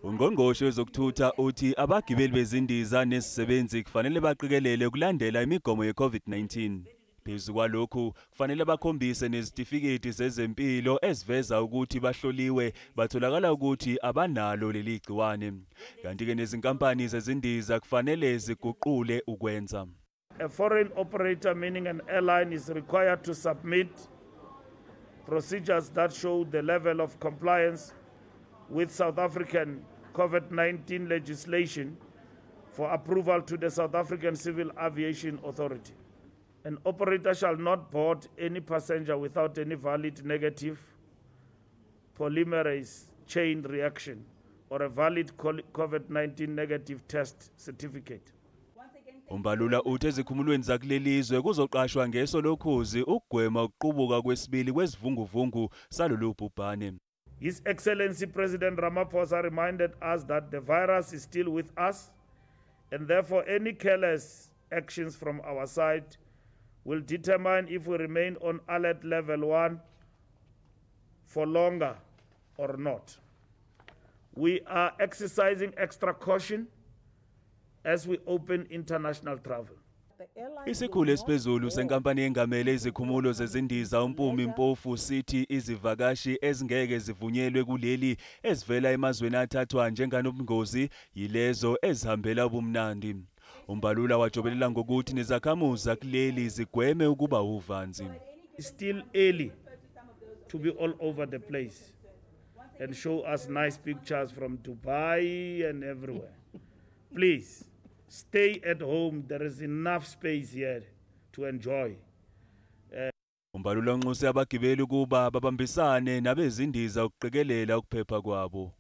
Ungqongqoshe wezokuthutha uthi abagibeli bezindiza nezisebenzi kufanele baqikelele ukulandela imigomo ye-COVID-19. Phezu kwalokhu kufanele bakhombise nezitifiketi zezempilo eziveza ukuthi bahloliwe batholakala ukuthi abanalo leli gciwane. Kanti-ke nezinkampani zezindiza kufanele ziguqule ukwenza. A foreign operator, meaning an airline, is required to submit procedures that show the level of compliance with South African COVID-19 legislation for approval to the South African Civil Aviation Authority. An operator shall not board any passenger without any valid negative polymerase chain reaction or a valid COVID-19 negative test certificate. Umbalula uthi ezikhumulweni zakuleli zwe kuzoqashwa ngeso lokhozi ukugwema ukuqubuka kwesibili kwesivunguvungu salolu bhubhane. His Excellency President Ramaphosa reminded us that the virus is still with us, and therefore any careless actions from our side will determine if we remain on alert level 1 for longer or not. We are exercising extra caution as we open international travel. Isikhulu esiphezulu senkampani engamele izikhumulo zezindiza uMpumi Mpofu sithi izivakashi ezingeke zivunyelwe kuleli ezivela emazweni athathwa njenganobungozi yilezo ezihambela ubumnandi. Umbalula wajobelela ngokuthi nezakhamuzi zakuleli zigweme ukuba uvanzi. It's still early to be all over the place and show us nice pictures from Dubai and everywhere. Please stay at home. There is enough space here to enjoy. Umbalula unxuse abagibeli ukuba babambisane nabezindiza ukuqikelela ukuphepha kwabo.